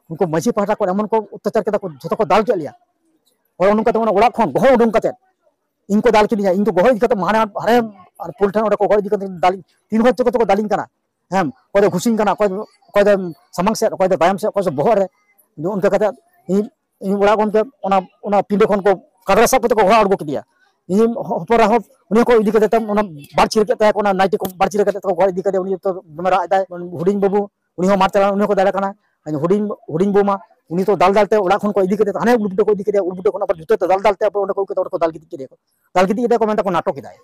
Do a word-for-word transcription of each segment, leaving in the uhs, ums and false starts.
ᱩᱱᱠᱩ ᱢᱟᱹᱡᱷᱤ ᱯᱟᱦᱴᱟ ᱠᱚ ᱮᱢᱚᱱ ᱠᱚ ᱚᱛᱛᱟᱪᱟᱨ ᱠᱮᱫᱟ, ᱠᱚ ᱡᱷᱚᱛᱚ ᱠᱚ ᱫᱟᱞ ᱠᱮᱫ ᱞᱮᱭᱟ᱾ ᱚᱱᱮ ᱚᱱᱠᱟ ᱛᱮ ᱚᱱᱟ ᱚᱲᱟᱜ ᱠᱷᱚᱱ ᱜᱚᱦᱚ ᱩᱰᱩᱝ ᱠᱟᱛᱮ ᱤᱧ ᱠᱚ ᱫᱟᱞ ᱠᱤᱫᱤᱧᱟ᱾ ᱤᱧ ᱠᱚ ᱜᱚᱦᱚ ᱤᱫᱤ ᱠᱟᱛᱮ ᱦᱟᱱᱮ ᱦᱟᱱᱮ ᱟᱨ ᱯᱩᱞ ᱴᱷᱮᱱ ᱚᱸᱰᱮ ᱠᱚ ᱜᱚᱦᱚ ᱤᱫᱤ ᱠᱟᱛᱮ ᱫᱟᱞ, ᱛᱤᱱ ᱦᱚᱲ ᱪᱚᱠᱚ ᱪᱚᱠᱚ ᱫᱟᱞᱤᱧ ᱠᱟᱱᱟ᱾ ᱦᱮᱸ, ᱚᱠᱚᱭ ᱫᱚ ᱜᱷᱩᱥᱤᱧ ᱠᱟᱱᱟ, ᱚᱠᱚᱭ ᱫᱚ, ᱚᱠᱚᱭ ᱫᱚ ᱥᱟᱢᱟᱝ ᱥᱮᱫ, ᱚᱠᱚᱭ ᱫᱚ ᱛᱟᱭᱚᱢ ᱥᱮᱫ, ᱚᱠᱚᱭ ᱫᱚ ᱵᱚᱦᱚᱜ ᱨᱮ᱾ ᱚᱱᱠᱟ ᱠᱟᱛᱮ ᱤᱧ, ᱤᱧ ᱚᱲᱟᱜ ᱜᱚᱢᱠᱮ ᱚᱱᱟ, ᱚᱱᱟ ᱯᱤᱸᱰᱟᱹ ᱠᱷᱚᱱ ᱠᱚ ᱠᱟᱫᱨᱟ ᱥᱟᱵ ᱠᱟᱛᱮ ᱠᱚ ᱜᱚᱦᱚ ᱟᱬᱜᱚ ᱠᱮᱫᱮᱭᱟ᱾ ᱤᱧ ᱦᱚᱯᱚᱱ ᱮᱨᱟ ᱦᱚᱸ, ᱩᱱᱤ ᱦᱚᱸᱠᱚ ᱤᱫᱤ ᱠᱮᱫᱮ ᱛᱮ ᱚᱱᱟ ᱵᱟᱨ ᱪᱤᱨ ᱠᱮᱫ ᱛᱟᱭᱟ ᱠᱚ, ᱚᱱᱟ ᱱᱟᱭᱴᱤ ᱠᱚ ᱵᱟᱨ ᱪᱤᱨ ᱠᱟᱛᱮ ᱠᱚ ᱜᱚᱦᱚ ᱤᱫᱤ ᱠᱮᱫᱮᱭᱟ᱾ ᱩᱱᱤ ᱫᱚ ᱫᱚᱢᱮ ᱨᱟᱜ ᱮᱫᱟᱭ᱾ ᱦᱩᱰᱤᱧ ᱵᱟᱹᱵᱩ ᱩᱱᱤ ᱦᱚᱸ ᱢᱟᱨ ᱪᱟᱞᱟᱣ, ᱩᱱᱤ ᱦᱚᱸᱠᱚ ᱫᱟᱹᱲ ᱠᱟᱱᱟ᱾ ᱦᱩᱰᱤᱧ, ᱦᱩᱰᱤᱧ ᱵᱟᱹᱵᱩ ᱢᱟ ᱩᱱᱤ ᱛᱚ ᱫᱟᱞ ᱫᱟᱞ ᱛᱮ ᱚᱲᱟᱜ ᱠᱷᱚᱱ ᱠᱚ ᱤᱫᱤ ᱠᱮᱫᱮ, ᱦᱟᱱᱮ ᱩᱞᱵᱩᱴᱟᱹ ᱠᱚ ᱤᱫᱤ ᱠᱮᱫᱮᱭᱟ, ᱩᱞᱵᱩᱴᱟᱹ ᱠᱷᱚᱱ ᱟᱵᱟᱨ ᱡᱩᱛᱟᱹ ᱛᱮ ᱫᱟᱞ ᱫᱟᱞ ᱛᱮ ᱟᱵᱟᱨ ᱚᱸᱰᱮ ᱠᱚ ᱟᱹᱜᱩ ᱠᱮᱫᱟ, ᱚᱸᱰᱮ ᱠᱚ ᱫᱟᱞ ᱜᱤᱛᱤᱡ ᱠᱮᱫᱮᱭᱟ ᱠᱚ, ᱫᱟᱞ ᱜᱤᱛᱤᱡ ᱠᱮᱫᱮᱭᱟ ᱠᱚ, ᱢᱮᱱᱫᱟ ᱠᱚ ᱱᱟᱴᱚᱠ ᱮᱫᱟᱭ᱾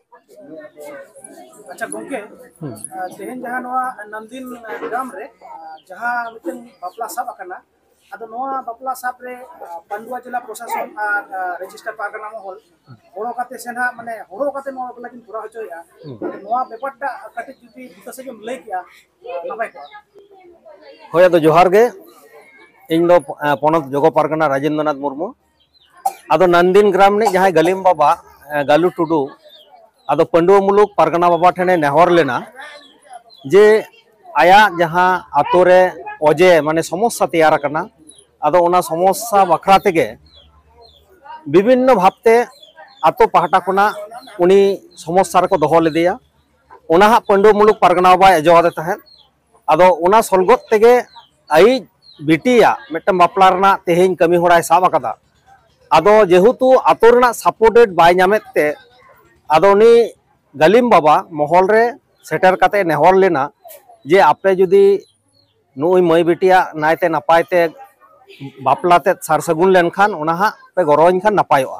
ᱟᱪᱪᱷᱟ ᱜᱚᱝᱠᱮ, ᱦᱩᱸ᱾ ᱟᱨ ᱛᱮᱦᱮᱧ ᱡᱟᱦᱟᱸ ᱱᱚᱣᱟ ᱱᱟᱱᱫᱤᱱ ᱜᱨᱟᱢ ᱨᱮ, ᱟᱨ ᱡᱟᱦᱟᱸ ᱢᱤᱫᱴᱮᱱ ᱵᱟᱯᱞᱟ ᱥᱟᱵ ᱟᱠᱟᱱᱟ, ᱟᱫᱚ ᱱᱚᱣᱟ ᱵᱟᱯᱞᱟ ᱥᱟᱵ ᱨᱮ, ᱟᱨ ᱯᱟᱱᱰᱩᱣᱟ ᱡᱮᱞᱟ ᱯᱨᱚᱥᱟᱥᱚᱱ ᱟᱨ, ᱟᱨ ᱨᱮᱡᱤᱥᱴᱟᱨ ᱯᱟᱨᱜᱟᱱᱟ ᱢᱚᱦᱚᱞ ᱜᱚᱲᱚ ᱠᱟᱛᱮ ᱥᱮ ᱱᱟᱦᱟᱜ ᱢᱟᱱᱮ ᱦᱚᱨᱚ ᱠᱟᱛᱮ ᱱᱚᱣᱟ ᱵᱟᱯᱞᱟ ᱠᱤᱱ ᱠᱚᱨᱟᱣ ᱦᱚᱪᱚᱭᱮᱫᱼᱟ᱾ ᱦᱩᱸ᱾ ᱟᱫᱚ ᱱᱚᱣᱟ ᱵᱮᱯᱟᱨ ᱴᱟᱜ ᱠᱟᱹᱴᱤᱡ ᱡᱩᱫᱤ ᱵᱩᱴᱟᱹ ᱥᱟᱺᱦᱤᱡ ᱮᱢ ᱞᱟᱹᱭ ᱠᱮᱭᱟ, ᱱᱟᱯᱟᱭ ᱠᱚᱜᱼᱟ᱾ ᱦᱳᱭ, ᱟᱫᱚ ᱡᱚᱦᱟᱨ ᱜᱮ᱾ ᱤᱧ ᱫᱚ, ᱮ, ᱯᱚᱱᱚᱛ ᱡᱚᱜᱚ ᱯᱟᱨᱜᱟᱱᱟ ᱨᱟᱡᱮᱱᱫᱨᱚᱱᱟᱛᱷ ᱢᱩᱨᱢᱩ᱾ ᱟᱫᱚ ᱱᱟᱱᱫᱤᱱ ᱜᱨᱟᱢ ᱨᱤᱱᱤᱡ ᱡᱟᱦᱟᱸᱭ ᱜᱟᱹᱞᱤᱢ ᱵᱟᱵᱟ, ᱮ, ᱜᱟᱞᱩ ᱴᱩᱰᱩ, ᱟᱫᱚ ᱯᱟᱹᱰᱩᱣᱟᱹ ᱢᱩᱞᱩᱠ ᱯᱟᱨᱜᱟᱱᱟ ᱵᱟᱵᱟ ᱴᱷᱮᱱᱮ ᱱᱮᱦᱚᱨ ᱞᱮᱱᱟ ᱡᱮ ᱟᱭᱟᱜ ᱡᱟᱦᱟᱸ ᱟᱛᱳ ᱨᱮ ᱚᱡᱮ, ᱢᱟᱱᱮ ᱥᱚᱢᱚᱥᱥᱟ ᱛᱮᱭᱟᱨ ᱟᱠᱟᱱᱟ, ᱟᱫᱚ ᱚᱱᱟ ᱥᱚᱢᱚᱥᱥᱟ ᱵᱟᱠᱷᱨᱟ ᱛᱮᱜᱮ ᱵᱤᱵᱷᱤᱱᱱᱚ ᱵᱷᱟᱵᱽᱛᱮ ᱟᱛᱳ ᱯᱟᱦᱴᱟ ᱠᱷᱚᱱᱟᱜ ᱩᱱᱤ ᱥᱚᱢᱚᱥᱥᱟ ᱨᱮᱠᱚ ᱫᱚᱦᱚ ᱞᱮᱫᱮᱭᱟ᱾ ᱚᱱᱟ ᱦᱟᱸᱜ ᱯᱟᱹᱰᱩᱣᱟᱹ ᱢᱩᱞᱩᱠ ᱯᱟᱨᱜᱟᱱᱟ ᱵᱟᱵᱟᱭ ᱟᱡᱚ ᱟᱫᱮ ᱛᱟᱦᱮᱸᱫ᱾ ᱟᱫᱚ ᱚᱱᱟ ᱥᱚᱞᱜᱚᱫ ᱛᱮᱜᱮ ᱟᱭᱤᱡ ᱵᱤᱴᱤᱭᱟᱜ ᱢᱤᱫᱴᱟᱝ ᱵᱟᱯᱞᱟ ᱨᱮᱱᱟᱜ ᱛᱮᱦᱮᱧ ᱠᱟᱹᱢᱤ ᱦᱚᱨᱟᱭ ᱥᱟᱵ ᱟᱠᱟᱫᱟ᱾ ᱟᱫᱚ ᱡᱮᱦᱮᱛᱩ ᱟᱛᱳ ᱨᱮᱱᱟᱜ ᱥᱟᱯᱳᱨᱴᱮᱰ ᱵᱟᱭ ᱧᱟᱢᱮᱫ ᱛᱮ, ᱟᱫᱚ ᱩᱱᱤ ᱜᱟᱹᱞᱤᱢ ᱵᱟᱵᱟ ᱢᱚᱦᱚᱞ ᱨᱮ ᱥᱮᱴᱮᱨ ᱠᱟᱛᱮ ᱱᱮᱦᱚᱨ ᱞᱮᱱᱟ ᱡᱮ ᱟᱯᱮ ᱡᱩᱫᱤ ᱱᱩᱜᱼᱩᱭ ᱢᱟᱹᱭ ᱵᱤᱴᱤᱭᱟᱜ ᱱᱟᱭᱛᱮ ᱱᱟᱯᱟᱭ ᱛᱮ ᱵᱟᱯᱞᱟ ᱛᱮᱫ ᱥᱟᱨ ᱥᱟᱹᱜᱩᱱ ᱞᱮᱱᱠᱷᱟᱱ ᱚᱱᱟ ᱦᱟᱸᱜ ᱯᱮ ᱜᱚᱲᱚᱣᱟᱹᱧ ᱠᱷᱟᱱ ᱱᱟᱯᱟᱭᱚᱜᱼᱟ᱾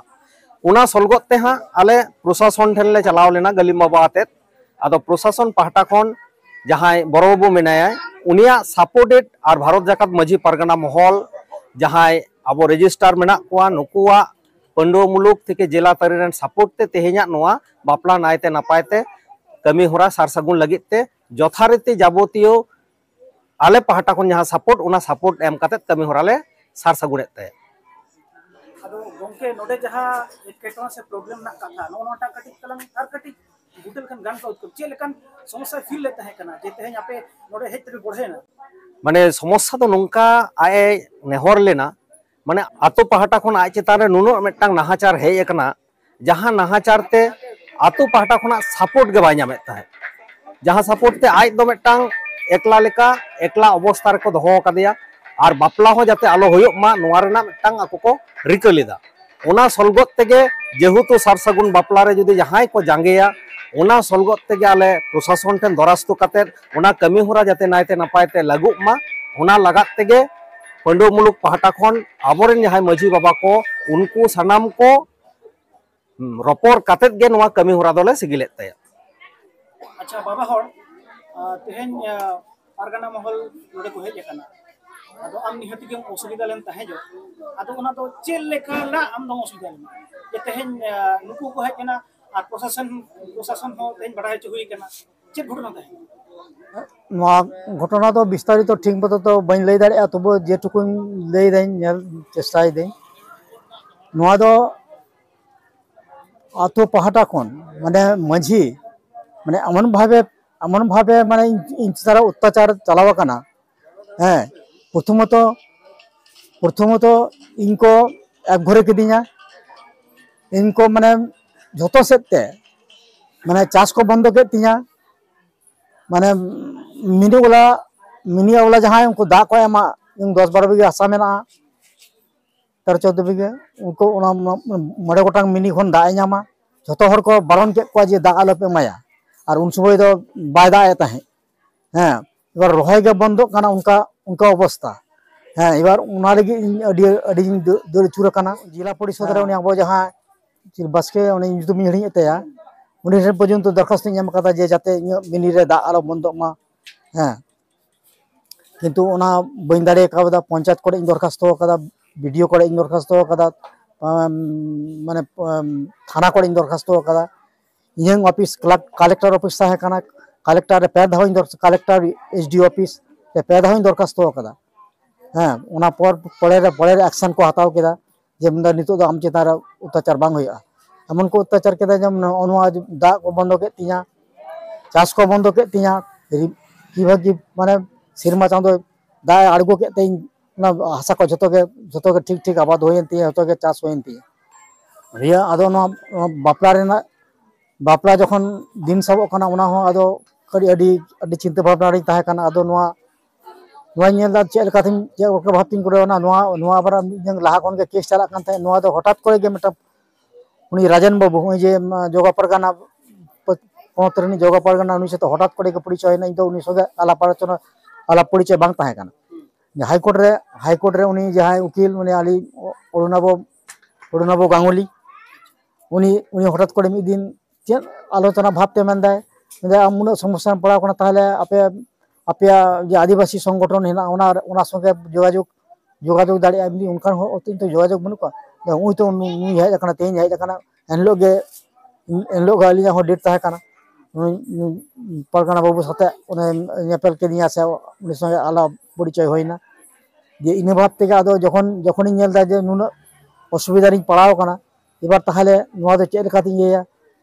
ᱚᱱᱟ ᱥᱚᱞᱜᱚᱫ ᱛᱮ ᱦᱟᱸᱜ ᱟᱞᱮ ᱯᱨᱚᱥᱟᱥᱚᱱ ᱴᱷᱮᱱ ᱞᱮ ᱪᱟᱞᱟᱣ ᱞᱮᱱᱟ ᱜᱟᱹᱞᱤᱢ ᱵᱟᱵᱟ ᱟᱛᱮᱫ᱾ ᱟᱫᱚ ᱯᱨᱚᱥᱟᱥᱚᱱ ᱯᱟᱦᱴᱟ ᱠᱷᱚᱱ ᱡᱟᱦᱟᱸᱭ ᱵᱚᱲᱚ ᱵᱟᱹᱵᱩ ᱢᱮᱱᱟᱭᱟ, ᱩᱱᱤᱭᱟᱜ ᱥᱟᱯᱳᱨᱴᱮᱰ ᱟᱨ ᱵᱷᱟᱨᱚᱛ ᱡᱟᱠᱟᱛ ᱢᱟᱹᱡᱷᱤ ᱯᱟᱨᱜᱟᱱᱟ ᱢᱚᱦᱚᱞ, ᱡᱟᱦᱟᱸᱭ ᱟᱵᱚ ᱨᱮᱡᱤᱥᱴᱟᱨ ᱢᱮᱱᱟᱜ ᱠᱚᱣᱟ, ᱱᱩᱠᱩᱣᱟᱜ ᱯᱟᱹᱰᱩᱣᱟᱹ ᱢᱩᱞᱩᱠ ᱛᱷᱮᱠᱮ ᱡᱮᱞᱟ ᱛᱟᱹᱨᱤ ᱨᱮᱱ ᱥᱟᱯᱳᱨᱴ ᱛᱮ ᱛᱮᱦᱮᱧᱟᱜ ᱱᱚᱣᱟ ᱵᱟᱯᱞᱟ ᱱᱟᱭᱛᱮ ᱱᱟᱯᱟᱭ ᱛᱮ ᱠᱟᱹᱢᱤ ᱦᱚᱨᱟ ᱥᱟᱨ ᱥᱟᱹᱜᱩᱱ ᱞᱟᱹᱜᱤᱫ ᱛᱮ ᱡᱚᱛᱷᱟᱨᱤᱛᱤ ᱡᱟᱵᱚᱛᱤᱭᱚ ᱟᱞᱮ ᱯᱟᱦᱴᱟ ᱠᱷᱚᱱ ᱡᱟᱦᱟᱸ ᱥᱟᱯᱳᱨᱴ, ᱚᱱᱟ ᱥᱟᱯᱳᱨᱴ ᱮᱢ ᱠᱟᱛᱮ ᱠᱟᱹᱢᱤ ᱦᱚᱨᱟ ᱞᱮ ᱥᱟᱨ ᱥᱟᱹᱜᱩᱱᱮᱫ ᱛᱟᱦᱮᱸᱫ᱾ ᱟᱫᱚ ᱜᱚᱝᱠᱮ, ᱱᱚᱰᱮ ᱡᱟᱦᱟᱸ ᱮᱴᱠᱮᱴᱚᱬᱮ ᱥᱮ ᱯᱨᱚᱵᱞᱮᱢ ᱨᱮᱱᱟᱜ ᱠᱟᱛᱷᱟ, ᱱᱚᱜᱼᱚ ᱱᱚᱣᱟᱴᱟᱜ ᱠᱟᱹᱴᱤᱡ ᱛᱟᱞᱟᱝ ᱟᱨ ᱠᱟᱹᱴᱤᱡ ᱵᱩᱴᱟᱹ ᱞᱮᱠᱷᱟᱱ ᱜᱟᱱ ᱠᱚᱜᱼᱟ᱾ ᱪᱮᱫ ᱞᱮᱠᱟᱱ ᱥᱚᱢᱚᱥᱥᱟ ᱯᱷᱤᱞ ᱞᱮᱫ ᱛᱟᱦᱮᱸ ᱠᱟᱱᱟ ᱡᱮ ᱛᱮᱦᱮᱧ ᱟᱯᱮ ᱱᱚᱰᱮ ᱦᱮᱡ ᱛᱮᱯᱮ ᱵᱚᱲᱦᱮᱱᱟ? ᱢᱟᱱᱮ ᱥᱚᱢᱚᱥᱥᱟ ᱫᱚ ᱱᱚᱝᱠᱟ, ᱟᱡ ᱮ ᱱᱮᱦᱚᱨ ᱞᱮᱱᱟ, ᱢᱟᱱᱮ ᱟᱛᱳ ᱯᱟᱦᱴᱟ ᱠᱷᱚᱱ ᱟᱡ ᱪᱮᱛᱟᱱ ᱨᱮ ᱱᱩᱱᱟᱹᱜ ᱢᱤᱫᱴᱟᱝ ᱱᱟᱦᱟᱪᱟᱨ ᱦᱮᱡ ᱟᱠᱟᱱᱟ, ᱡᱟᱦᱟᱸ ᱱᱟᱦᱟᱪᱟᱨ ᱛᱮ ᱟᱛᱳ ᱯᱟᱦᱴᱟ ᱠᱷᱚᱱᱟᱜ ᱥᱟᱯᱳᱨᱴ ᱜᱮ ᱵᱟᱭ ᱧᱟᱢᱮᱫ ᱛᱟᱦᱮᱸᱫ, ᱡᱟᱦᱟᱸ ᱥᱟᱯᱳᱨᱴ ᱛᱮ ᱟᱡ ᱫᱚ ᱢᱤᱫᱴᱟᱝ ᱮᱠᱞᱟ ᱞᱮᱠᱟ, ᱮᱠᱞᱟ ᱚᱵᱚᱥᱛᱟ ᱨᱮᱠᱚ ᱫᱚᱦᱚ ᱟᱠᱟᱫᱮᱭᱟ᱾ ᱟᱨ ᱵᱟᱯᱞᱟ ᱦᱚᱸ ᱡᱟᱛᱮ ᱟᱞᱚ ᱦᱩᱭᱩᱜ ᱢᱟ, ᱱᱚᱣᱟ ᱨᱮᱱᱟᱜ ᱢᱤᱫᱴᱟᱝ ᱟᱠᱚ ᱠᱚ ᱨᱤᱠᱟᱹ ᱞᱮᱫᱟ᱾ ᱚᱱᱟ ᱥᱚᱞᱜᱚᱛ ᱛᱮᱜᱮ, ᱡᱮᱦᱮᱛᱩ ᱥᱟᱨ ᱥᱟᱹᱜᱩᱱ ᱵᱟᱯᱞᱟ ᱨᱮ ᱡᱩᱫᱤ ᱡᱟᱦᱟᱸᱭ ᱠᱚ ᱡᱟᱸᱜᱮᱭᱟ, ᱚᱱᱟ ᱥᱚᱞᱜᱚᱛ ᱛᱮᱜᱮ ᱟᱞᱮ ᱯᱨᱚᱥᱟᱥᱚᱱ ᱴᱷᱮᱱ ᱫᱚᱨᱟᱥᱛᱩ ᱠᱟᱛᱮᱫ ᱚᱱᱟ ᱠᱟᱹᱢᱤ ᱦᱚᱨᱟ ᱡᱟᱛᱮ ᱱᱟᱭᱛᱮ ᱱᱟᱯᱟᱭ ᱛᱮ ᱞᱟᱹᱜᱩᱜ ᱢᱟ, ᱚᱱᱟ ᱞᱟᱜᱟᱫ ᱛᱮᱜᱮ ᱯᱟᱹᱰᱩᱣᱟᱹ ᱢᱩᱞᱩᱠ ᱯᱟᱦᱴᱟ ᱠᱷᱚᱱ ᱟᱵᱚᱨᱮᱱ ᱡᱟᱦᱟᱸᱭ ᱢᱟᱹᱡᱷᱤ ᱵᱟᱵᱟ ᱠᱚ, ᱩᱱᱠᱩ ᱥᱟᱱᱟᱢ ᱠᱚ ᱨᱚᱯᱚᱲ ᱠᱟᱛᱮᱫ ᱜᱮ ᱱᱚᱣᱟ ᱠᱟᱹᱢᱤ ᱦᱚᱨᱟ ᱫᱚᱞᱮ ᱥᱤᱜᱤᱞᱮᱫ ᱛᱟᱭᱟ᱾ ᱟᱪᱪᱷᱟ ᱵᱟᱵᱟ ᱦᱚᱲ, ᱟᱨ ᱛᱮᱦᱮᱧ ᱟᱨ ᱯᱟᱨᱜᱟᱱᱟ ᱢᱚᱦᱚᱞ ᱱᱚᱰᱮ ᱠᱚ ᱦᱮᱡ ᱟᱠᱟᱱᱟ᱾ ᱟᱫᱚ ᱟᱢ ᱱᱤᱦᱟᱹᱛ ᱜᱮᱢ ᱚᱥᱩᱵᱤᱫᱷᱟ ᱞᱮᱱ ᱛᱟᱦᱮᱸ ᱡᱚᱜ᱾ ᱟᱫᱚ ᱚᱱᱟ ᱫᱚ ᱪᱮᱫ ᱞᱮᱠᱟᱱᱟᱜ ᱟᱢ ᱫᱚᱢ ᱚᱥᱩᱵᱤᱫᱷᱟ ᱞᱮᱱᱟ? ᱡᱮ ᱛᱮᱦᱮᱧ ᱱᱩᱠᱩ ᱠᱚ ᱦᱮᱡ ᱮᱱᱟ ᱟᱨ ᱯᱨᱚᱥᱟᱥᱚᱱ ᱯᱨᱚᱥᱟᱥᱚᱱ ᱦᱚᱸ ᱛᱮᱦᱮᱧ ᱵᱟᱰᱟᱭ ᱦᱚᱪᱚ ᱦᱩᱭ ᱟᱠᱟᱱᱟ᱾ ᱪᱮᱫ ᱜᱷᱚᱴᱚᱱᱟ ᱛᱟᱦᱮᱸ ᱠᱟᱱᱟ? ᱱᱚᱣᱟ ᱜᱷᱚᱴᱚᱱᱟ ᱫᱚ ᱵᱤᱥᱛᱟᱨᱤᱛᱚ ᱴᱷᱤᱠ ᱢᱚᱛᱚ ᱫᱚ ᱵᱟᱹᱧ ᱞᱟᱹᱭ ᱫᱟᱲᱮᱭᱟᱜᱼᱟ, ᱛᱚᱵᱩ ᱡᱮᱴᱩᱠᱩᱧ ᱞᱟᱹᱭ ᱫᱟᱹᱧ, ᱧᱮᱞ ᱪᱮᱥᱴᱟᱭ ᱫᱟᱹᱧ᱾ ᱱᱚᱣᱟ ᱫᱚ ᱟᱛᱳ ᱯᱟᱦᱴᱟ ᱠᱷᱚᱱ, ᱢᱟᱱᱮ ᱢᱟᱹᱡᱷᱤ, ᱢᱟᱱᱮ ᱮᱢᱚᱱ ᱵᱷᱟᱵᱮ ᱮᱢᱚᱱ ᱵᱷᱟᱵᱮ ᱢᱟᱱᱮ ᱤᱧ ᱤᱧ ᱪᱮᱛᱟᱱ ᱨᱮ ᱚᱛᱛᱟᱪᱟᱨ ᱪᱟᱞᱟᱣ ᱟᱠᱟᱱᱟ᱾ ᱦᱮᱸ, ᱯᱨᱚᱛᱷᱚᱢᱚᱛᱚ ᱯᱨᱚᱛᱷᱚᱢᱚᱛᱚ ᱤᱧ ᱠᱚ ᱮᱠ ᱜᱷᱚᱨᱮ ᱠᱤᱫᱤᱧᱟ᱾ ᱤᱧ ᱠᱚ ᱢᱟᱱᱮ ᱡᱷᱚᱛᱚ ᱥᱮᱫ ᱛᱮ ᱢᱟᱱᱮ ᱪᱟᱥ ᱠᱚ ᱵᱚᱱᱫᱚ ᱠᱮᱫ ᱛᱤᱧᱟ᱾ ᱢᱟᱱᱮ ᱢᱤᱱᱤ ᱚᱞᱟ ᱢᱤᱱᱤ ᱚᱞᱟ ᱡᱟᱦᱟᱸᱭ ᱩᱱᱠᱩ ᱫᱟᱜ ᱠᱚ ᱮᱢᱟ, ᱤᱧ ᱫᱚᱥ ᱵᱟᱨᱚ ᱵᱤᱜᱷᱟᱹ ᱦᱟᱥᱟ ᱢᱮᱱᱟᱜᱼᱟ, ᱛᱮᱨᱚ ᱪᱳᱫᱽᱫᱳ ᱵᱤᱜᱷᱟᱹ, ᱩᱱᱠᱩ ᱚᱱᱟ ᱢᱚᱬᱮ ᱜᱚᱴᱟᱝ ᱢᱤᱱᱤ ᱠᱷᱚᱱ ᱫᱟᱜ ᱮ ᱧᱟᱢᱟ᱾ ᱡᱷᱚᱛᱚ ᱦᱚᱲ ᱠᱚ ᱵᱟᱨᱚᱱ ᱠᱮᱫ ᱠᱚᱣᱟ ᱡᱮ ᱫᱟᱜ ᱟᱞᱚᱯᱮ ᱮᱢᱟᱭᱟ, ᱟᱨ ᱩᱱ ᱥᱚᱢᱚᱭ ᱫᱚ ᱵᱟᱭ ᱫᱟᱜ ᱮᱫ ᱛᱟᱦᱮᱸᱫ᱾ ᱦᱮᱸ, ᱮᱵᱟᱨ ᱨᱚᱦᱚᱭ ᱜᱮ ᱵᱚᱱᱫᱚᱜ ᱠᱟᱱᱟ, ᱚᱱᱠᱟ ᱚᱱᱠᱟ ᱚᱵᱚᱥᱛᱟ᱾ ᱦᱮᱸ, ᱮᱵᱟᱨ ᱚᱱᱟ ᱞᱟᱹᱜᱤᱫ ᱤᱧ ᱟᱹᱰᱤ ᱟᱹᱰᱤᱧ ᱫᱟᱹ- ᱫᱟᱹᱲ ᱟᱹᱪᱩᱨ ᱟᱠᱟᱱᱟ᱾ ᱡᱮᱞᱟ ᱯᱚᱨᱤᱥᱚᱫ ᱨᱮ ᱩᱱᱤ ᱟᱵᱚ ᱡᱟᱦᱟᱸ ᱪᱤᱞ ᱵᱟᱥᱠᱮ, ᱩᱱᱤ ᱧᱩᱛᱩᱢ ᱤᱧ ᱦᱤᱲᱤᱧᱮᱫ ᱛᱟᱭᱟ, ᱩᱱᱤ ᱴᱷᱮᱱ ᱯᱚᱨᱡᱚᱱᱛᱚ ᱫᱚᱨᱠᱷᱟᱥᱛᱚᱧ ᱮᱢ ᱟᱠᱟᱫᱟ ᱡᱮ ᱡᱟᱛᱮ ᱤᱧᱟᱹᱜ ᱢᱤᱱᱤ ᱨᱮ ᱫᱟᱜ ᱟᱞᱚ ᱵᱚᱱᱫᱚᱜ ᱢᱟ᱾ ᱦᱮᱸ, ᱠᱤᱱᱛᱩ ᱚᱱᱟ ᱵᱟᱹᱧ ᱫᱟᱲᱮ ᱠᱟᱣᱫᱟ᱾ ᱯᱚᱧᱪᱟᱭᱮᱛ ᱠᱚᱨᱮ ᱤᱧ ᱫᱚᱨᱠᱷᱟᱥᱛᱚ ᱟᱠᱟᱫᱟ, ᱵᱤᱰᱤᱳ ᱠᱚᱨᱮ ᱤᱧ ᱫᱚᱨᱠᱷᱟᱥᱛᱚ ᱟᱠᱟᱫᱟ, ᱟᱢ, ᱢᱟᱱᱮ ᱟᱢ, ᱛᱷᱟᱱᱟ ᱠᱚᱨᱮ ᱤᱧ ᱫᱚᱨᱠᱷᱟᱥᱛᱚ ᱟᱠᱟᱫᱟ᱾ ᱤᱧᱟᱹᱝ ᱚᱯᱷᱤᱥ ᱠᱞᱟᱨᱠ- ᱠᱟᱞᱮᱠᱴᱚᱨ ᱚᱯᱷᱤᱥ ᱛᱟᱦᱮᱸ ᱠᱟᱱᱟ, ᱠᱟᱞᱮᱠᱴᱚᱨ ᱨᱮ ᱯᱮ ᱫᱷᱟᱣ ᱤᱧ ᱫᱚᱨ- ᱠᱟᱞᱮᱠᱴᱚᱨ, ᱮᱥᱰᱤᱳ ᱚᱯᱷᱤᱥ ᱨᱮ ᱯᱮ ᱫᱷᱟᱣ ᱤᱧ ᱫᱚᱨᱠᱷᱟᱥᱛᱚ ᱟᱠᱟᱫᱟ᱾ ᱦᱮᱸ, ᱚᱱᱟ ᱯᱚᱨ ᱯᱚᱨᱮ ᱨᱮ ᱯᱚᱨᱮ ᱨᱮ ᱮᱠᱥᱮᱱ ᱠᱚ ᱦᱟᱛᱟᱣ ᱠᱮᱫᱟ ᱡᱮ ᱢᱮᱱᱫᱟ ᱱᱤᱛᱚᱜ ᱫᱚ ᱟᱢ ᱪᱮᱛᱟᱱ ᱨᱮ ᱚᱛᱛᱟᱪᱟᱨ ᱵᱟᱝ ᱦᱩᱭᱩᱜᱼᱟ᱾ ᱮᱢᱚᱱ ᱠᱚ ᱚᱛᱛᱟᱪᱟᱨ ᱠᱮᱫᱟ ᱡᱮ ᱱᱚᱜᱼᱚ ᱱᱚᱣᱟ ᱫᱟᱜ ᱠᱚ ᱵᱚᱱᱫᱚ ᱠᱮᱫ ᱛᱤᱧᱟ, ᱪᱟᱥ ᱠᱚ ᱵᱚᱱᱫᱚ ᱠᱮᱫ ᱛᱤᱧᱟ᱾ ᱠᱤᱵᱷᱟᱜᱤ ᱢᱟᱱᱮ ᱥᱮᱨᱢᱟ ᱪᱟᱸᱫᱳ ᱫᱟᱜ ᱮ ᱟᱬᱜᱚ ᱠᱮᱫ ᱛᱮ ᱤᱧ ᱚᱱᱟ ᱦᱟᱥᱟ ᱠᱚ ᱡᱷᱚᱛᱚ ᱜᱮ, ᱡᱷᱚᱛᱚ ᱜᱮ ᱴᱷᱤᱠ ᱴᱷᱤᱠ ᱟᱵᱟᱫ ᱦᱩᱭᱮᱱ ᱛᱤᱧᱟᱹ, ᱡᱷᱚᱛᱚ ᱜᱮ ᱪᱟᱥ ᱦᱩᱭᱮᱱ ᱛᱤᱧᱟᱹ᱾ ᱤᱭᱟᱹ, ᱟᱫᱚ ᱱᱚᱣᱟ, ᱱᱚᱣᱟ ᱵᱟᱯᱞᱟ ᱨᱮᱱᱟᱜ, ᱵᱟᱯᱞᱟ ᱡᱚᱠᱷᱚᱱ ᱫᱤᱱ ᱥᱟᱵᱚᱜ ᱠᱟᱱᱟ, ᱚᱱᱟ ᱦᱚᱸ ᱟᱫᱚ ᱟᱹᱰᱤ, ᱟᱹᱰᱤ, ᱟᱹᱰᱤ ᱪᱤᱱᱛᱟᱹ ᱵᱷᱟᱵᱽᱱᱟ ᱨᱤᱧ ᱛᱟᱦᱮᱸ ᱠᱟᱱᱟ᱾ ᱟᱫᱚ ᱱᱚᱣᱟ, ᱱᱚᱣᱟᱧ ᱧᱮᱞ ᱮᱫᱟ ᱪᱮᱫ ᱞᱮᱠᱟᱛᱤᱧ, ᱪᱮᱫ ᱞᱮᱠᱟ ᱵᱷᱟᱵᱽᱛᱤᱧ ᱠᱚᱨᱟᱣᱟ᱾ ᱱᱚᱣᱟ, ᱱᱚᱣᱟ ᱟᱵᱟᱨ ᱢᱤᱫ ᱫᱤᱱ ᱞᱟᱦᱟ ᱠᱷᱚᱱ ᱜᱮ ᱠᱮᱥ ᱪᱟᱞᱟᱜ ᱠᱟᱱ ᱛᱟᱦᱮᱸᱫ᱾ ᱱᱚᱣᱟ ᱫᱚ ᱦᱚᱴᱟᱛ ᱠᱚᱨᱮ ᱜᱮ ᱢᱤᱫᱴᱟᱝ ᱩᱱᱤ ᱨᱟᱡᱮᱱ ᱵᱟᱹᱵᱩ, ᱱᱚᱜᱼᱚᱭ ᱡᱮ, ᱢᱟ, ᱡᱚᱜᱟ ᱯᱟᱨᱜᱟᱱᱟ ᱯᱚ-, ᱯᱚᱱᱚᱛ ᱨᱤᱱᱤᱡ ᱡᱚᱜᱟ ᱯᱟᱨᱜᱟᱱᱟ, ᱩᱱᱤ ᱥᱟᱛᱮ ᱦᱚᱴᱟᱛ ᱠᱚᱨᱮ ᱜᱮ ᱯᱚᱨᱤᱪᱚᱭ ᱮᱱᱟ᱾ ᱤᱧ ᱫᱚ ᱩᱱᱤ ᱥᱚᱸᱜᱮ ᱟᱞᱟᱯ ᱟᱞᱳᱪᱚᱱᱟ, ᱟᱞᱟᱯ ᱯᱚᱨᱤᱪᱚᱭ ᱵᱟᱝ ᱛᱟᱦᱮᱸ ᱠᱟᱱᱟ᱾ ᱦᱟᱭ ᱠᱳᱨᱴ ᱨᱮ, ᱦᱟᱭ ᱠᱳᱨᱴ ᱨᱮ ᱩᱱᱤ ᱡᱟᱦᱟᱸᱭ ᱩᱠᱤᱞ, ᱩᱱᱤ ᱟᱹᱞᱤᱧ ᱚᱨᱩᱱᱟᱵᱚ, ᱚᱨᱩᱱᱟᱵᱚ ᱜᱟᱝᱜᱩᱞᱤ, ᱩᱱᱤ, ᱩᱱᱤ ᱦᱚᱴᱟᱛ ᱠᱚᱨᱮ ᱢᱤᱫ ᱫᱤᱱ ᱪᱮᱫ ᱟᱞᱳᱪᱚᱱᱟ ᱵᱷᱟᱵᱽ ᱛᱮ ᱢᱮᱱᱫᱟᱭ, ᱢᱮᱱᱫᱟᱭ, "ᱟᱢ ᱩᱱᱟᱹᱜ ᱥᱚᱢᱚᱥᱥᱟ ᱨᱮᱢ ᱯᱟᱲᱟᱣ ᱠᱟᱱᱟ, ᱛᱟᱦᱚᱞᱮ ᱟᱯᱮ, ᱟᱯᱮᱭᱟᱜ ᱡᱮ ᱟᱹᱫᱤᱵᱟᱹᱥᱤ ᱥᱚᱝᱜᱚᱴᱷᱚᱱ ᱦᱮᱱᱟᱜᱼᱟ, ᱚᱱᱟ, ᱚᱱᱟ ᱥᱚᱸᱜᱮ ᱡᱳᱜᱟᱡᱳᱜᱽ, ᱡᱳᱜᱟᱡᱳᱜᱽ ᱫᱟᱲᱮᱭᱟᱜᱼᱟ?" ᱮᱢᱱᱤ ᱚᱱᱠᱟᱱ ᱦᱚᱲ ᱚᱛᱤ ᱛᱚ ᱡᱳᱜᱟᱡᱳᱜᱽ ᱵᱟᱹᱱᱩᱜ ᱠᱚᱣᱟ᱾ ᱩᱱᱤ ᱛᱚ ᱱᱩ-, ᱱᱩᱭ ᱦᱮᱡ ᱟᱠᱟᱱᱟ, ᱛᱮᱦᱮᱧ ᱦᱮᱡ ᱟᱠᱟᱱᱟ, ᱮᱱᱦᱤᱞᱳᱜ ᱜᱮ, ᱮᱱᱦᱤᱞᱳᱜ ᱜᱮ ᱟᱹᱞᱤᱧᱟᱜ ᱦᱚᱸ ᱰᱮᱴ ᱛᱟᱦᱮᱸ ᱠᱟᱱᱟ᱾ ᱩᱱᱤ, ᱩᱱᱤ ᱯᱟᱨᱜᱟᱱᱟ ᱵᱟᱹᱵᱩ ᱥᱟᱛᱮ ᱚᱱᱮ ᱧᱮᱯᱮᱞ ᱠᱤᱫᱤᱧᱟ ᱥᱮ ᱩᱱᱤ ᱥᱚᱸᱜᱮ ᱟᱞᱟᱯ ᱯᱚᱨᱤᱪᱚᱭ ᱦᱩᱭᱱᱟ᱾ ᱡᱮ ᱤᱱᱟᱹ ᱵᱷᱟᱵᱽ ᱛᱮᱜᱮ ᱟᱫᱚ ᱡᱚᱠᱷᱚᱱ, ᱡᱚᱠᱷᱚᱱᱤᱧ ᱧᱮᱞ ᱮᱫᱟ ᱡᱮ ᱱᱩᱱᱟᱹᱜ ᱚᱥᱩᱵᱤᱫᱷᱟ ᱨᱤᱧ ᱯᱟᱲᱟᱣ ᱟᱠᱟᱱᱟ, ᱮᱵᱟᱨ ᱛᱟᱦᱚᱞᱮ ᱱᱚᱣᱟ ᱫᱚ ᱪᱮᱫ ᱞᱮᱠᱟᱛᱤᱧ ᱤᱭᱟᱹᱭᱟ,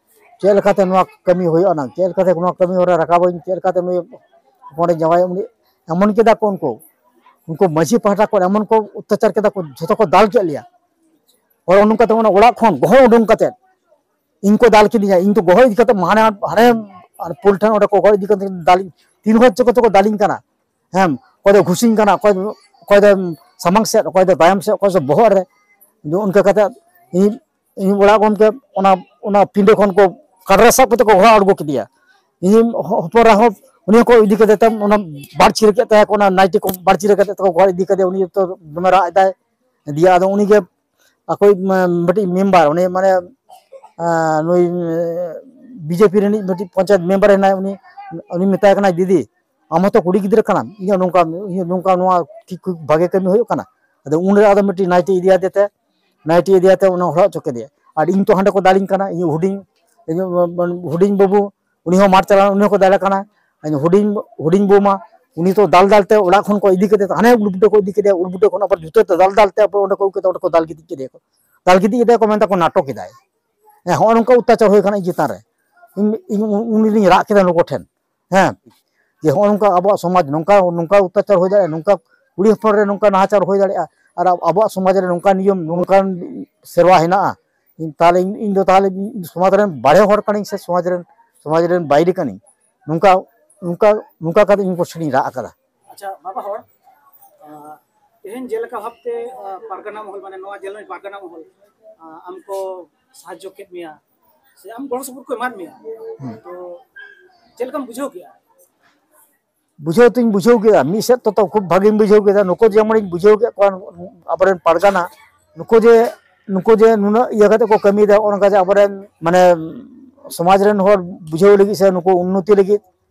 ᱪᱮᱫ ᱞᱮᱠᱟᱛᱮ ᱱᱚᱣᱟ ᱠᱟᱹᱢᱤ ᱦᱩᱭᱩᱜᱼᱟ, ᱱᱟᱝ ᱪᱮᱫ ᱞᱮᱠᱟᱛᱮ ᱱᱚᱣᱟ ᱠᱟᱹᱢᱤ ᱦᱚᱨᱟ ᱨᱟᱠᱟᱵᱟᱹᱧ, ᱪᱮᱫ ᱞᱮᱠᱟᱛᱮ ᱱᱩᱭ ᱦᱚᱯᱚᱱ ᱡᱟᱶᱟᱭ ᱩᱱᱤ ᱮᱢᱚᱱ ᱠᱮᱫᱟ ᱠᱚ ᱩᱱᱠᱩ, ᱩᱱᱠᱩ ᱢᱟᱹᱡᱷᱤ ᱯᱟᱦᱴᱟ ᱠᱷᱚᱱ ᱮᱢᱚᱱ ᱠᱚ ᱚᱛᱛᱟᱪᱟᱨ ᱠᱮᱫᱟ ᱠᱚ, ᱡᱷᱚᱛᱚ ᱠᱚ ᱫᱟᱞ ᱠᱮᱫ ᱞᱮᱭᱟ᱾ ᱟᱨ ᱱᱚᱝᱠᱟ ᱛᱮ ᱚᱱᱟ ᱚᱲᱟᱜ ᱠᱷᱚᱱ ᱜᱚᱦᱚ ᱩᱰᱩᱝ ᱠᱟᱛᱮ ᱤᱧ ᱠᱚ ᱫᱟᱞ ᱠᱤᱫᱤᱧᱟ᱾ ᱤᱧ ᱠᱚ ᱜᱚᱦᱚ ᱤᱫᱤ ᱠᱟᱛᱮ ᱦᱟᱱᱮ, ᱦᱟᱱᱮ ᱟᱨ ᱯᱳᱞ ᱴᱷᱮᱱ ᱚᱸᱰᱮ ᱠᱚ ᱜᱚᱦᱚ ᱤᱫᱤ ᱠᱟᱛᱮ ᱫᱟᱞ, ᱛᱤᱱ ᱦᱚᱲ ᱪᱚᱠᱚ ᱛᱮᱠᱚ ᱫᱟᱞᱤᱧ ᱠᱟᱱᱟ᱾ ᱦᱮᱸ, ᱚᱠᱚᱭ ᱫᱚ ᱜᱷᱩᱥᱤᱧ ᱠᱟᱱᱟ, ᱚᱠᱚᱭ ᱫᱚ, ᱚᱠᱚᱭ ᱫᱚ ᱥᱟᱢᱟᱝ ᱥᱮᱫ, ᱚᱠᱚᱭ ᱫᱚ ᱛᱟᱭᱚᱢ ᱥᱮᱫ, ᱚᱠᱚᱭ ᱫᱚ ᱵᱚᱦᱚᱜ ᱨᱮ᱾ ᱱᱚᱜᱼᱚ ᱱᱚᱝᱠᱟ ᱠᱟᱛᱮ ᱤᱧ, ᱤᱧ ᱚᱲᱟᱜ ᱜᱚᱢᱠᱮ ᱚᱱᱟ, ᱚᱱᱟ ᱯᱤᱸᱰᱟᱹ ᱠᱷᱚᱱ ᱠᱚ ᱠᱟᱰᱨᱟ ᱥᱟᱵ ᱠᱟᱛᱮ ᱠᱚ ᱜᱚᱦᱚ ᱟᱬᱜᱚ ᱠᱮᱫᱮᱭᱟ᱾ ᱤᱧ ᱦᱚ-, ᱦᱚᱯᱚᱱ ᱮᱨᱟ ᱦᱚᱸ ᱩᱱᱤ ᱦᱚᱸᱠᱚ ᱤᱫᱤ ᱠᱮᱫᱮ ᱛᱮ ᱚᱱᱟ ᱵᱟᱨ ᱪᱤᱨᱟᱹ ᱠᱮᱫ ᱛᱟᱭᱟ ᱠᱚ, ᱚᱱᱟ ᱱᱟᱭᱴᱤ ᱠᱚ ᱵᱟᱨ ᱪᱤᱨᱟᱹ ᱠᱟᱛᱮ ᱛᱮᱠᱚ ᱜᱚᱦᱚ ᱤᱫᱤ ᱠᱮᱫᱮᱭᱟ᱾ ᱩᱱᱤ ᱛᱚ ᱫᱚᱢᱮ ᱨᱟᱜ ᱮᱫᱟᱭ᱾ ᱫᱤᱭᱮ ᱟᱫᱚ ᱩᱱᱤ ᱜᱮ ᱟᱠᱚᱭᱤᱡ ᱢᱟ-, ᱢᱤᱫᱴᱤᱡ ᱢᱮᱢᱵᱟᱨ, ᱩᱱᱤ ᱢᱟᱱᱮ, ᱟᱸ, ᱱᱩᱭ, ᱮᱸ, ᱵᱤᱡᱮᱯᱤ ᱨᱤᱱᱤᱡ ᱢᱤᱫᱴᱤᱡ ᱯᱚᱧᱪᱟᱭᱮᱛ ᱢᱮᱢᱵᱟᱨ ᱦᱮᱱᱟᱭ, ᱩᱱᱤ, ᱩᱱᱤ ᱢᱮᱛᱟᱭ ᱠᱟᱱᱟᱭ, "ᱫᱤᱫᱤ, ᱟᱢ ᱦᱚᱸᱛᱚ ᱠᱩᱲᱤ ᱜᱤᱫᱽᱨᱟᱹ ᱠᱟᱱᱟᱢ, ᱤᱧᱟᱹᱜ ᱱᱚᱝᱠᱟ, ᱤᱧᱟᱹᱜ ᱱᱚᱝᱠᱟ ᱱᱚᱣᱟ ᱴᱷᱤᱠ ᱠᱷᱩᱵ ᱵᱷᱟᱜᱮ ᱠᱟᱹᱢᱤ ᱦᱩᱭᱩᱜ ᱠᱟᱱᱟ?" ᱟᱫᱚ ᱩᱱᱨᱮ ᱟᱫᱚ ᱢᱤᱫᱴᱤᱡ ᱱᱟᱭᱴᱤ ᱤᱫᱤᱭᱟᱫᱮ ᱛᱮ, ᱱᱟᱭᱴᱤ ᱤᱫᱤᱭᱟᱛᱮ ᱚᱱᱟ ᱦᱚᱲ ᱦᱚᱪᱚ ᱠᱮᱫᱮᱭᱟ᱾ ᱟᱨ ᱤᱧ ᱛᱚ ᱦᱟᱸᱰᱮ ᱠᱚ ᱫᱟᱞᱤᱧ ᱠᱟᱱᱟ, ᱤᱧ ᱦᱩᱰᱤᱧ, ᱤᱧ ᱦᱩᱰᱤᱧ ᱵᱟᱹᱵᱩ, ᱩᱱᱤ ᱦᱚᱸ ᱢᱟᱴᱷ ᱪᱟᱞᱟᱣ, ᱩᱱᱤ ᱦᱚᱸᱠᱚ ᱫᱟᱞᱮ ᱠᱟᱱᱟ᱾ ᱤᱧ ᱦᱩᱰᱤᱧ, ᱦᱩᱰᱤᱧ ᱵᱟᱹᱵᱩ ᱢᱟ, ᱩᱱᱤ ᱛᱚ ᱫᱟᱞ ᱫᱟᱞ ᱛᱮ ᱚᱲᱟᱜ ᱠᱷᱚᱱ ᱠᱚ ᱤᱫᱤ ᱠᱮᱫᱮ, ᱦᱟᱱᱮ ᱩᱞᱵᱩᱴᱟᱹ ᱠᱚ ᱤᱫᱤ ᱠᱮᱫᱮᱭᱟ, ᱩᱞᱵᱩᱴᱟᱹ ᱠᱷᱚᱱ ᱟᱵᱟᱨ ᱡᱩᱛᱟᱹ ᱛᱮ ᱫᱟᱞ ᱫᱟᱞ ᱛᱮ ᱟᱵᱟᱨ ᱚᱸᱰᱮ ᱠᱚ ᱟᱹᱜᱩ ᱠᱮᱫᱟ, ᱚᱸᱰᱮ ᱠᱚ ᱫᱟᱞ ᱜᱤᱛᱤᱡ ᱠᱮᱫᱮᱭᱟ ᱠᱚ᱾ ᱫᱟᱞ ᱜᱤᱛᱤᱡ ᱠᱮᱫᱮᱭᱟ ᱠᱚ, ᱢᱮᱱᱫᱟ ᱠᱚ ᱱᱟᱴᱚᱠ ᱮᱫᱟᱭ᱾ ᱦᱮᱸ, ᱦᱚᱸᱜᱼᱚ ᱱᱚᱝᱠᱟ ᱚᱛᱛᱟᱪᱟᱨ ᱦᱩᱭ ᱠᱟᱱᱟ ᱤᱧ ᱪᱮᱛᱟᱱ ᱨᱮ᱾ ᱤᱧ, ᱤᱧ ᱩᱱᱤ ᱞᱤᱧ ᱨᱟᱜ ᱠᱮᱫᱟ ᱱᱩᱠᱩ ᱴᱷᱮᱱ᱾ ᱦᱮᱸ, ᱡᱮ ᱦᱚᱸᱜᱼᱚ ᱱᱚᱝᱠᱟ ᱟᱵᱚᱣᱟᱜ ᱥᱚᱢᱟᱡᱽ ᱱᱚᱝᱠᱟ ᱱᱚᱝᱠᱟ ᱚᱛᱛᱟᱪᱟᱨ ᱦᱩᱭ ᱫᱟᱲᱮᱭᱟᱜᱼᱟ, ᱱᱚᱝᱠᱟ ᱠᱩᱲᱤ ᱦᱚᱯᱚᱱ ᱨᱮ ᱱᱚᱝᱠᱟ ᱱᱟᱦᱟᱪᱟᱨ ᱦᱩᱭ ᱫᱟᱲᱮᱭᱟᱜᱼᱟ, ᱟᱨ ᱟᱵᱚᱣᱟᱜ ᱥᱚᱢᱟᱡᱽ ᱨᱮ ᱱᱚᱝᱠᱟ ᱱᱤᱭᱚᱢ ᱱᱚᱝᱠᱟᱱ ᱥᱮᱨᱣᱟ ᱦᱮᱱᱟᱜᱼᱟ, ᱤᱧ ᱛᱟᱦᱚᱞᱮ ᱤᱧ ᱤᱧ ᱫᱚ ᱛᱟᱦᱚᱞᱮ ᱥᱚᱢᱟᱡᱽ ᱨᱮᱱ ᱵᱟᱨᱦᱮ ᱦᱚᱲ ᱠᱟᱹᱱᱟᱹᱧ ᱥᱮ ᱥᱚᱢᱟᱡᱽ ᱨᱮᱱ ᱥᱚᱢᱟᱡᱽ ᱨᱮᱱ ᱵᱟᱭᱨᱤ ᱠᱟᱹᱱᱟᱹᱧ, ᱱᱚᱝᱠᱟ ᱱᱚᱝᱠᱟ ᱱᱚᱝᱠᱟ ᱠᱟᱛᱮ ᱤᱧ question ᱤᱧ ᱨᱟᱜ ᱟᱠᱟᱫᱟ᱾ ᱟᱪᱪᱷᱟ ᱵᱟᱵᱟ ᱦᱚᱲ, ᱟᱸ, ᱛᱮᱦᱮᱧ ᱡᱮᱞᱮᱠᱟ ᱵᱷᱟᱵᱛᱮ, ᱟᱸ, ᱯᱟᱨᱜᱟᱱᱟ ᱢᱚᱦᱚᱞ, ᱢᱟᱱᱮ ᱱᱚᱣᱟ ᱡᱮᱞᱮᱧ ᱯᱟᱨᱜᱟᱱᱟ ᱢᱚᱦᱚᱞ, ᱟᱸ, ᱟᱢ ᱠᱚ ᱥᱟᱦᱟᱡᱽᱡᱚ ᱠᱮᱫ ᱢᱮᱭᱟ ᱥᱮ ᱟᱢ ᱜᱚᱲᱚ ᱥᱚᱯᱚᱦᱚᱫ ᱠᱚ ᱮᱢᱟᱫ ᱢᱮᱭᱟ, ᱦᱩᱸ᱾ ᱛᱚ ᱪᱮᱫ ᱞᱮᱠᱟᱢ ᱵᱩᱡᱷᱟᱹᱣ ᱠᱮᱜᱼᱟ? ᱵᱩᱡᱷᱟᱹᱣ ᱛᱤᱧ ᱵᱩᱡᱷᱟᱹᱣ ᱠᱮᱫᱟ, ᱢᱤᱫ ᱥᱮᱫ ᱛᱮ ᱛᱚ ᱠᱷᱩᱵ ᱵᱷᱟᱜᱤᱧ ᱵᱩᱡᱷᱟᱹᱣ ᱠᱮᱫᱟ, ᱱᱩᱠᱩ ᱡᱮᱢᱚᱱᱤᱧ ᱵᱩᱡᱷᱟᱹᱣ ᱠᱮᱫ ᱠᱚᱣᱟ ᱟᱵᱚᱨᱮᱱ ᱯᱟᱨᱜᱟᱱᱟ, ᱱᱩᱠᱩ ᱡᱮ ᱱᱩᱠᱩ ᱡᱮ ᱱᱩᱱᱟᱹᱜ ᱤᱭᱟᱹ ᱠᱟᱛᱮ ᱠᱚ ᱠᱟᱹᱢᱤᱭᱮᱫᱟ, ᱚᱱᱠᱟ ᱡᱮ ᱟᱵᱚᱨᱮᱱ ᱢᱟᱱᱮ ᱥᱚᱢᱟᱡᱽ ᱨᱮᱱ ᱦᱚᱲ ᱵᱩᱡᱷᱟᱹᱣ ᱞᱟᱹᱜᱤᱫ ᱥᱮ ᱱᱩᱠᱩ ᱩᱱᱱᱚᱛᱤ ᱞᱟᱹᱜᱤᱫ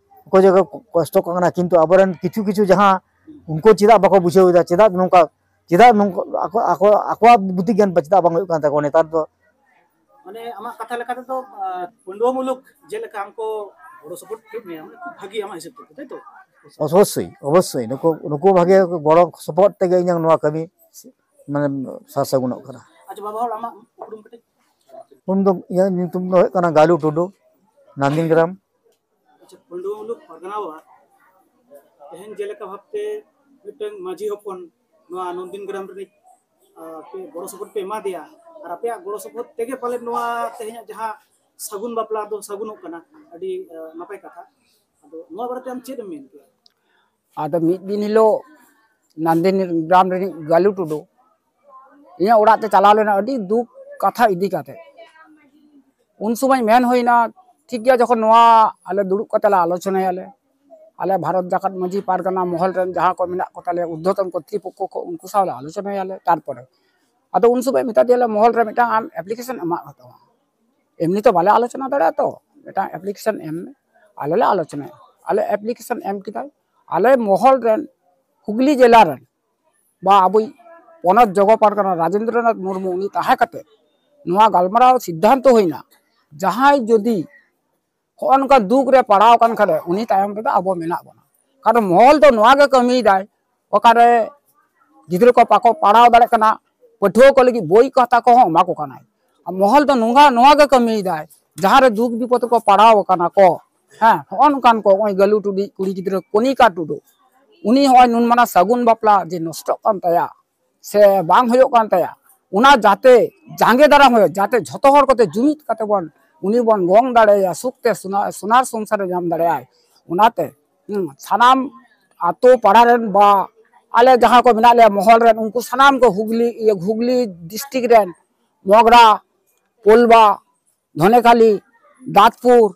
ᱠᱚ ᱡᱟᱭᱜᱟ ᱠᱚᱥᱴᱚᱜ ᱠᱟᱱᱟ, ᱠᱤᱱᱛᱩ ᱟᱵᱚᱨᱮᱱ ᱠᱤᱪᱷᱩ ᱠᱤᱪᱷᱩ ᱡᱟᱦᱟᱸ ᱩᱱᱠᱩ ᱪᱮᱫᱟᱜ ᱵᱟᱠᱚ ᱵᱩᱡᱷᱟᱹᱣ ᱮᱫᱟ, ᱪᱮᱫᱟᱜ ᱱᱚᱝᱠᱟ, ᱪᱮᱫᱟᱜ ᱱᱚᱝᱠᱟ ᱟᱠᱚ, ᱟᱠᱚ, ᱟᱠᱚᱣᱟᱜ ᱵᱩᱫᱽᱫᱷᱤ ᱜᱮᱭᱟᱱ ᱪᱮᱫᱟᱜ ᱵᱟᱝ ᱦᱩᱭᱩᱜ ᱠᱟᱱ ᱛᱟᱠᱚᱣᱟ ᱱᱮᱛᱟᱨ ᱫᱚ? ᱢᱟᱱᱮ ᱟᱢᱟᱜ ᱠᱟᱛᱷᱟ ᱞᱮᱠᱟ ᱛᱮᱫᱚ, ᱟᱸ, ᱯᱟᱹᱱᱰᱩᱣᱟᱹ ᱢᱩᱞᱩᱠ ᱡᱮᱞᱮᱠᱟ ᱟᱢ ᱠᱚ ᱜᱚᱲᱚ ᱥᱚᱯᱚᱦᱚᱫ ᱠᱮᱫ ᱢᱮᱭᱟ, ᱢᱟᱱᱮ ᱠᱷᱩᱵ ᱵᱷᱟᱹᱜᱤ ᱟᱢᱟᱜ ᱦᱤᱥᱟᱹᱵ ᱛᱮᱫᱚ, ᱛᱟᱭ ᱛᱚ? ᱚᱵᱚᱥᱥᱳᱭ, ᱚᱵᱚᱥᱥᱳᱭ, ᱱᱩᱠᱩ, ᱱᱩᱠᱩ ᱵᱷᱟᱜᱮ ᱜᱚᱲᱚ ᱥᱚᱯᱚᱦᱚᱫ ᱛᱮᱜᱮ ᱤᱧᱟᱹᱜ ᱱᱚᱣᱟ ᱠᱟᱹᱢᱤ ᱢᱟᱱᱮ ᱥᱟᱨ ᱥᱟᱹᱜᱩᱱᱚᱜ ᱠᱟᱱᱟ᱾ ᱟᱪᱪᱷᱟ ᱵᱟᱵᱟ ᱦᱚᱲ, ᱟᱢᱟᱜ ᱩᱯᱨᱩᱢ ᱠᱟᱹᱴᱤᱡ? ᱩᱯᱨᱩᱢ ᱫᱚ ᱤᱧᱟᱹᱜ ᱧᱩᱛᱩᱢ ᱫᱚ ᱦᱩᱭᱩᱜ ᱠᱟᱱᱟ ᱜᱟᱞᱩ ᱴᱩᱰᱩ, ᱱᱟᱱᱫᱤᱱ ᱜᱨᱟᱢ᱾ ᱟᱪᱪᱷᱟ, ᱯᱟᱹᱱᱰᱩᱣᱟᱹ ᱢᱩᱞᱩᱠ ᱯᱟᱨᱜᱟᱱᱟᱣᱟᱜ ᱛᱮᱦᱮᱧ ᱡᱮᱞᱮᱠᱟ ᱵᱷᱟᱵᱛᱮ ᱢᱤᱫᱴᱟᱝ ᱢᱟᱹᱡᱷᱤ ᱦᱚᱯᱚᱱ ᱱᱚᱣᱟ ᱱᱚᱱᱫᱤᱱ ᱜᱨᱟᱢ ᱨᱤᱱᱤᱡ, ᱟᱸ, ᱯᱮ ᱜᱚᱲᱚ ᱥᱚᱯᱚᱦᱚᱫ ᱯᱮ ᱮᱢᱟ ᱫᱮᱭᱟ, ᱟᱨ ᱟᱯᱮᱭᱟᱜ ᱜᱚᱲᱚ ᱥᱚᱯᱚᱦᱚᱫ ᱛᱮᱜᱮ ᱯᱟᱞᱮᱱ ᱱᱚᱣᱟ ᱛᱮᱦᱮᱧᱟᱜ ᱡᱟᱦᱟᱸ ᱥᱟᱹᱜᱩᱱ ᱵᱟᱯᱞᱟ ᱫᱚ ᱥᱟᱹᱜᱩᱱᱚᱜ ᱠᱟᱱᱟ, ᱟᱹᱰᱤ, ᱟᱸ, ᱱᱟᱯᱟᱭ ᱠᱟᱛᱷᱟ᱾ ᱟᱫᱚ ᱱᱚᱣᱟ ᱵᱟᱨᱮᱛᱮ ᱟᱢ ᱪᱮᱫ ᱮᱢ ᱢᱮᱱ ᱠᱮᱭᱟ? ᱟᱫᱚ ᱢᱤᱫ ᱫᱤᱱ ᱦᱤᱞᱳᱜ ᱱᱟᱱᱫᱤᱱ ᱜᱨᱟᱢ ᱨᱤᱱᱤᱡ ᱜᱟᱞᱩ ᱴᱩᱰᱩ ᱤᱧᱟᱹᱜ ᱚᱲᱟᱜ ᱛᱮ ᱪᱟᱞᱟᱣ ᱞᱮᱱᱟ ᱟᱹᱰᱤ ᱫᱩᱠ ᱠᱟᱛᱷᱟ ᱤᱫᱤ ᱠᱟᱛᱮ᱾ ᱩᱱ ᱥᱚᱢᱚᱭ ᱢᱮᱱ ᱦᱩᱭᱱᱟ, ᱴᱷᱤᱠ ᱜᱮᱭᱟ, ᱡᱚᱠᱷᱚᱱ ᱱᱚᱣᱟ ᱟᱞᱮ ᱫᱩᱲᱩᱵ ᱠᱟᱛᱮ ᱞᱮ ᱟᱞᱳᱪᱚᱱᱟᱭᱟᱞᱮ, ᱟᱞᱮ ᱵᱷᱟᱨᱚᱛ ᱡᱟᱠᱟᱛ ᱢᱟᱹᱡᱷᱤ ᱯᱟᱨᱜᱟᱱᱟ ᱢᱚᱦᱚᱞ ᱨᱮᱱ ᱡᱟᱦᱟᱸ ᱠᱚ ᱢᱮᱱᱟᱜ ᱠᱚ ᱛᱟᱞᱮᱭᱟ ᱩᱨᱫᱷᱚᱛᱚᱱ ᱠᱚᱨᱛᱨᱤᱯᱚᱠᱠᱷᱚ ᱠᱚ, ᱩᱱᱠᱩ ᱥᱟᱶ ᱞᱮ ᱟᱞᱳᱪᱚᱱᱟᱭᱟᱞᱮ᱾ ᱛᱟᱨᱯᱚᱨᱮ ᱟᱫᱚ ᱩᱱ ᱥᱚᱢᱚᱭ ᱢᱮᱛᱟ ᱫᱮᱭᱟᱞᱮ, ᱢᱚᱦᱚᱞ ᱨᱮ ᱢᱤᱫᱴᱟᱝ ᱟᱢ application ᱮᱢᱟᱜ ᱦᱩᱭᱩᱜ ᱛᱟᱢᱟ, ᱮᱢᱱᱤ ᱛᱚ ᱵᱟᱞᱮ ᱟᱞᱳᱪᱚᱱᱟ ᱫᱟᱲᱮᱭᱟᱜᱼᱟ, ᱛᱚ ᱢᱤᱫᱴᱟᱝ application ᱮᱢ ᱢᱮ, ᱟᱞᱮ ᱞᱮ ᱟᱞᱳᱪᱚᱱᱟᱭᱟ᱾ ᱟᱞᱮ application ᱮᱢ ᱠᱮᱫᱟᱭ, ᱟᱞᱮ ᱢᱚᱦᱚᱞ ᱨᱮᱱ ᱦᱩᱜᱽᱞᱤ ᱡᱮᱞᱟ ᱨᱮᱱ ᱵᱟ ᱟᱵᱚᱭᱤᱡ ᱯᱚᱱᱚᱛ ᱡᱚᱜᱚ ᱯᱟᱨᱜᱟᱱᱟ ᱨᱟᱡᱮᱱᱫᱨᱚᱱᱟᱛᱷ ᱢᱩᱨᱢᱩ ᱩᱱᱤ ᱛᱟᱦᱮᱸ ᱠᱟᱛᱮ ᱱᱚᱣᱟ ᱜᱟᱞᱢᱟᱨᱟᱣ ᱥᱤᱫᱽᱫᱷᱟᱱᱛᱚ ᱦᱩᱭᱱᱟ, ᱡᱟᱦᱟᱸᱭ ᱡᱩᱫᱤ ᱦᱚᱸᱜᱼᱚ ᱱᱚᱝᱠᱟ ᱫᱩᱠ ᱨᱮ ᱯᱟᱲᱟᱣ ᱟᱠᱟᱱ ᱠᱷᱟᱱ ᱩᱱᱤ ᱛᱟᱭᱚᱢ ᱨᱮᱫᱚ ᱟᱵᱚ ᱢᱮᱱᱟᱜ ᱵᱚᱱᱟ᱾ ᱠᱟᱨᱚᱱ ᱢᱚᱦᱚᱞ ᱫᱚ ᱱᱚᱣᱟ ᱜᱮ ᱠᱟᱹᱢᱤᱭᱮᱫᱟᱭ, ᱚᱠᱟᱨᱮ ᱜᱤᱫᱽᱨᱟᱹ ᱠᱚ ᱵᱟᱠᱚ ᱯᱟᱲᱦᱟᱣ ᱫᱟᱲᱮᱭᱟᱜ ᱠᱟᱱᱟ, ᱯᱟᱹᱴᱷᱩᱣᱟᱹ ᱠᱚ ᱞᱟᱹᱜᱤᱫ ᱵᱳᱭ ᱠᱚ ᱦᱟᱛᱟᱣ ᱠᱚᱦᱚᱸ ᱮᱢᱟ ᱠᱚ ᱠᱟᱱᱟᱭ᱾ ᱟᱨ ᱢᱚᱦᱚᱞ ᱫᱚ ᱱᱚᱝᱠᱟ, ᱱᱚᱣᱟ ᱜᱮ ᱠᱟᱹᱢᱤᱭᱮᱫᱟᱭ, ᱡᱟᱦᱟᱸ ᱨᱮ ᱫᱩᱠ ᱵᱤᱯᱚᱫ ᱨᱮᱠᱚ ᱯᱟᱲᱟᱣ ᱟᱠᱟᱱᱟ ᱠᱚ, ᱦᱮᱸ, ᱦᱚᱸᱜᱼᱚ ᱱᱚᱝᱠᱟᱱ ᱠᱚ, ᱱᱚᱜᱼᱚᱭ ᱜᱟᱹᱞᱩ ᱴᱩᱰᱩ ᱠᱩᱲᱤ ᱜᱤᱫᱽᱨᱟᱹ ᱠᱚᱱᱤᱠᱟ ᱴᱩᱰᱩ, ᱩᱱᱤ ᱦᱚᱸᱜᱼᱚᱭ ᱱᱩᱱ ᱢᱟᱨᱟᱝ ᱥᱟᱹᱜᱩᱱ ᱵᱟᱯᱞᱟ ᱡᱮ ᱱᱚᱥᱴᱚᱜ ᱠᱟᱱ ᱛᱟᱭᱟ ᱥᱮ ᱵᱟᱝ ᱦᱩᱭᱩᱜ ᱠᱟᱱ ᱛᱟᱭᱟ, ᱚᱱᱟ ᱡᱟᱛᱮ ᱡᱟᱸᱜᱮ ᱫᱟᱨᱟᱢ ᱦᱩᱭᱩᱜ, ᱡᱟᱛᱮ ᱡᱷᱚᱛᱚ ᱦᱚᱲ ᱠᱚᱛᱮ ᱡᱩᱢᱤᱫ ᱠᱟᱛᱮ ᱵᱚᱱ, ᱩᱱᱤ ᱵᱚᱱ ᱜᱚᱝ ᱫᱟᱲᱮᱭᱟᱭᱟ, ᱥᱩᱠ ᱛᱮ ᱥᱚᱱᱟ-, ᱥᱚᱱᱟᱨ ᱥᱚᱝᱥᱟᱨᱮ ᱧᱟᱢ ᱫᱟᱲᱮᱭᱟᱜᱼᱟᱭ᱾ ᱚᱱᱟᱛᱮ, ᱦᱩᱸ, ᱥᱟᱱᱟᱢ ᱟᱛᱳ ᱯᱟᱲᱟ ᱨᱮᱱ ᱵᱟ ᱟᱞᱮ ᱡᱟᱦᱟᱸ ᱠᱚ ᱢᱮᱱᱟᱜ ᱞᱮᱭᱟ ᱢᱚᱦᱚᱞ ᱨᱮᱱ, ᱩᱱᱠᱩ ᱥᱟᱱᱟᱢ ᱠᱚ ᱦᱩᱜᱽᱞᱤ, ᱤᱭᱟᱹ, ᱦᱩᱜᱽᱞᱤ ᱰᱤᱥᱴᱨᱤᱠᱴ ᱨᱮᱱ, ᱢᱚᱜᱽᱨᱟ, ᱯᱳᱞᱵᱟ, ᱫᱷᱚᱱᱮᱠᱟᱞᱤ, ᱫᱟᱸᱛᱯᱩᱨ,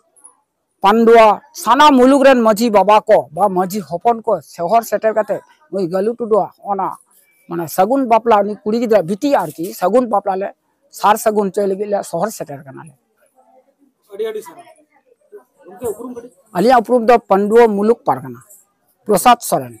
ᱯᱟᱱᱰᱩᱣᱟ, ᱥᱟᱱᱟᱢ ᱢᱩᱞᱩᱠ ᱨᱮᱱ ᱢᱟᱹᱡᱷᱤ ᱵᱟᱵᱟ ᱠᱚ ᱵᱟ ᱢᱟᱹᱡᱷᱤ ᱦᱚᱯᱚᱱ ᱠᱚ ᱥᱚᱦᱚᱨ ᱥᱮᱴᱮᱨ ᱠᱟᱛᱮ ᱱᱩᱭ ᱜᱟᱹᱞᱩ ᱴᱩᱰᱩᱣᱟᱜ ᱚᱱᱟ, ᱢᱟᱱᱮ, ᱥᱟᱹᱜᱩᱱ ᱵᱟᱯᱞᱟ, ᱩᱱᱤ ᱠᱩᱲᱤ ᱜᱤᱫᱽᱨᱟᱹ ᱵᱤᱴᱤ ᱟᱨᱠᱤ ᱥᱟᱹᱜᱩᱱ ᱵᱟᱯᱞᱟ ᱞᱮ ᱥᱟᱨ ᱥᱟᱹᱜᱩᱱ ᱦᱚᱪᱚᱭ ᱞᱟᱹᱜᱤᱫ ᱞᱮ ᱥᱚᱦᱚᱨ ᱥᱮᱴᱮᱨ ᱠᱟᱱᱟᱞᱮ᱾ ᱟᱹᱰᱤ ᱟᱹᱰᱤ ᱥᱟᱨᱦᱟᱣ᱾ ᱜᱚᱢᱠᱮ, ᱩᱯᱨᱩᱢ ᱠᱟᱹᱴᱤᱡ? ᱟᱹᱞᱤᱧᱟᱜ ᱩᱯᱨᱩᱢ ᱫᱚ ᱯᱟᱱᱰᱩᱣᱟ ᱢᱩᱞᱩᱠ ᱯᱟᱨᱜᱟᱱᱟ, ᱯᱨᱚᱥᱟᱫᱽ ᱥᱚᱨᱮᱱ᱾